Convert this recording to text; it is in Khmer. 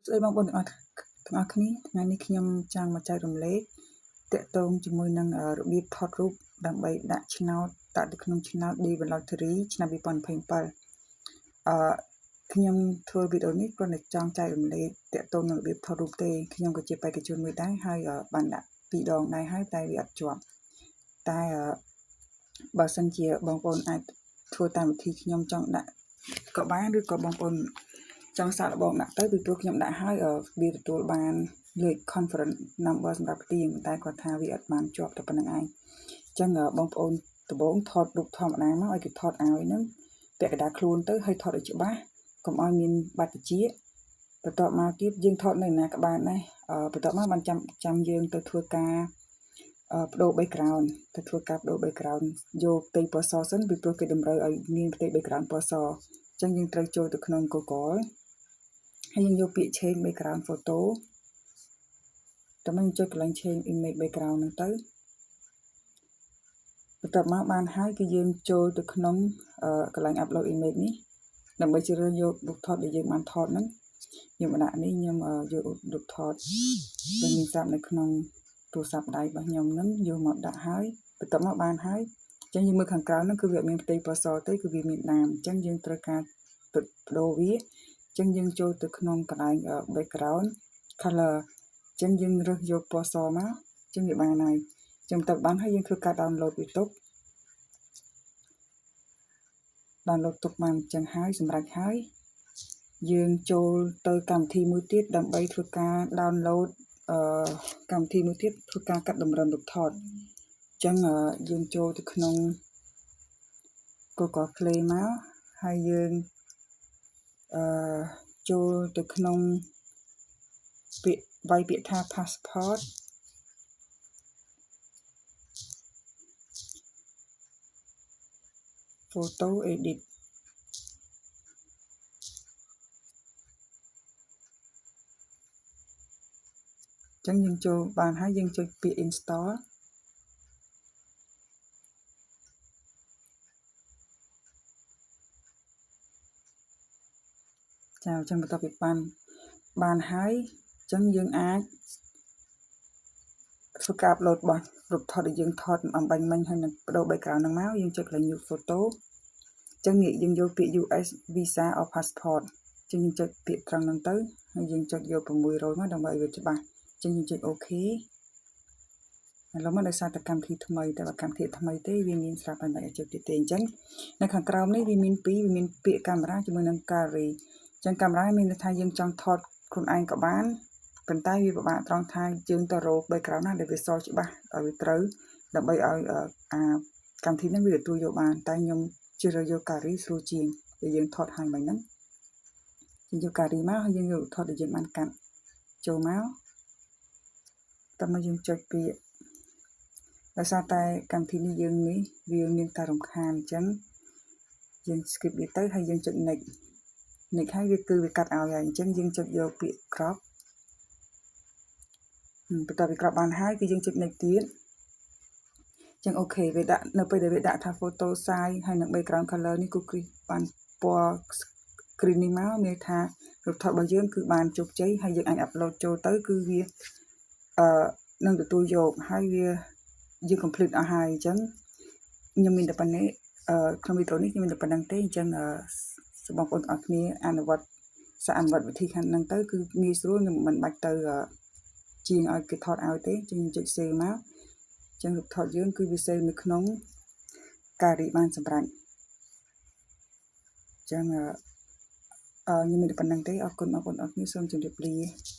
សួស្តីបងប្អូនទាំងអស់គ្នាថ្ងៃនេះខ្ញុំចង់មកចែករំលែកទាក់ទងជាមួយនឹងរបៀបថតរូបដើម្បីដាក់ឆ្នោតដាក់ទៅក្នុងឆ្នោត DV Lottery ឆ្នាំ2027អឺខ្ញុំធ្វើវីដេអូនេះគ្រាន់តែចង់ចែករំលែកទាក់ទងនឹងរបៀបថតរូបទេខ្ញុំក៏ជាបេក្ខជនមួយដែរហើយបានដាក់ពីរដងដែរហើយតែវាអត់ជាប់តែបើសិនជាបងប្អូនអាចធ្វើតាមវិធីខ្ញុំចង់ដាក់ក៏បានឬក៏បងប្អូនចង់សាកល្បងដាក់ទៅពីព្រោះខ្ញុំដាក់ហើយវាទទួលបានលេខ conference number សម្រាប់ផ្ទៀងតែគាត់ថាវាអត់បានជាប់តែប៉ុណ្្នឹងឯងអញ្ចឹងបងប្អូនដំបូងថតរូបធម្មតាមកឲ្យគេថតឲ្យហ្នឹងពាក់កណ្ដាលខ្លួនទៅហើយថតឲ្យច្បាស់កុំឲ្យមានបាត់តិចបន្ទាប់មកទៀតយើងថតនៅណាក៏បានដែរបន្ទាប់មកបានចាំចាំយើងទៅធ្វើការបដូរ background ទៅធ្វើការបដូរ background យកផ្ទៃពណ៌សសិនពីព្រោះគេតម្រូវឲ្យមានផ្ទៃ background ពណ៌សអញ្ចឹងយើងត្រូវចូលទៅក្នុង Google ហើយយើងយកពាក្យ change background photo តើមកចុចកន្លែង change image background ហ្នឹងទៅបន្ទាប់មកបានហើយគឺយើងចូលទៅក្នុងកន្លែង upload image នេះដើម្បីជ្រើសរើសយករូបថតដែលយើងបានថតហ្នឹងខ្ញុំដាក់នេះខ្ញុំយករូបថតដែលមានស្រាប់នៅក្នុងទូរស័ព្ទដៃរបស់ខ្ញុំហ្នឹងយកមកដាក់ហើយបន្ទាប់មកបានហើយអញ្ចឹងយើងមើលខាងក្រៅហ្នឹងគឺវាអត់មានផ្ទៃពណ៌សទេគឺវាមានដើមអញ្ចឹងយើងត្រូវការបដូរវាអញ្ចឹងយើងចូលទៅក្នុងកន្លែង background color អញ្ចឹងយើងរើសយកពណ៌សមកអញ្ចឹងវាបានហើយអញ្ចឹងទៅបានហើយយើងធ្វើការ download វាទុក download ទុកបានអញ្ចឹងហើយសម្រាប់ហើយយើងចូលទៅកម្មវិធីមួយទៀតដើម្បីធ្វើការ download អឺកម្មវិធីមួយទៀតធ្វើការកាត់តម្រឹមរូបថតអញ្ចឹងយើងចូលទៅក្នុង Google Play មកហើយយើងអឺចូលទៅក្នុងពាក្យវាយពាក្យថា passport photo edit ចឹងយើងចូលបានហើយយើងចុចពាក្យ install ចាអញ្ចឹងបន្ទាប់ពីបានបានហើយអញ្ចឹងយើងអាចធ្វើការ upload របស់រូបថតដែលយើងថតអំបញ្ញមិញហើយនឹងបដូរ background ហ្នឹងមកយើងចុចកន្លែង new photo អញ្ចឹងនេះយើងយកពាក្យ US visa or passport អញ្ចឹងយើងចុចពាក្យត្រង់ហ្នឹងទៅហើយយើងចុចយក600មកដើម្បីឲ្យវាច្បាស់អញ្ចឹងយើងចុច OK ឥឡូវមកដោយសារតែកម្មវិធីថ្មីតែបើកម្មវិធីថ្មីទេវាមានស្រាប់ហើយមិនអាចចុចទៀតទេអញ្ចឹងនៅខាងក្រោមនេះវាមានពីរវាមានពាក្យកាមេរ៉ាជាមួយនឹង gallery អញ្ចឹងកាមេរ៉ាមានន័យថាយើងចង់ថតខ្លួនឯងក៏បានប៉ុន្តែវាពិបាកត្រង់ថាយើងទៅរក background ណាដែលវាសច្បាស់ឲ្យវាត្រូវដើម្បីឲ្យអាកម្មវិធីហ្នឹងវាទទួលយកបានតែខ្ញុំជ្រើសរើសយក gallery ស្រួលជាងដែលយើងថតហើយមិញហ្នឹងយើងយក gallery មកហើយយើងយកថតដែលយើងបានកាត់ចូលមកតើមកយើងចុចពាក្យដោយសារតែកម្មវិធីនេះយើងនេះវាមានការរំខានអញ្ចឹងយើង skip វាទៅហើយយើងចុច next next ហើយវាគឺវាកាត់ឲ្យហើយអញ្ចឹងយើងចុចយកពាក្យ crop បន្ទាប់ពី crop បានហើយគឺយើងចុច next ទៀតចឹង OK វាដាក់នៅពេលដែលវាដាក់ថា photo size ហើយនិង background color នេះគឺគ្រីបានពណ៌ green នេះមកមានថារូបថតរបស់យើងគឺបានជោគជ័យហើយយើងអាច upload ចូលទៅគឺវាអឺនឹងទទួលយកហើយវាយើង complete អស់ហើយអញ្ចឹងខ្ញុំមានតែប៉ុណ្្នេះអឺក្នុងវីដេអូនេះខ្ញុំមានតែប៉ុណ្្នឹងទេអញ្ចឹងសូមបងប្អូនទាំងអស់គ្នាអនុវត្តសាអនុវត្តវិធីខាងហ្នឹងទៅគឺងាយស្រួលខ្ញុំមិនបាច់ទៅជាងឲ្យគេថតឲ្យទេអញ្ចឹងយើងចុច save មកអញ្ចឹងរូបថតយើងគឺវា save នៅក្នុងការីបានសម្រាប់អញ្ចឹងអឺខ្ញុំមានតែប៉ុណ្្នឹងទេអរគុណបងប្អូនអរគ្នាសូមជម្រាបលា។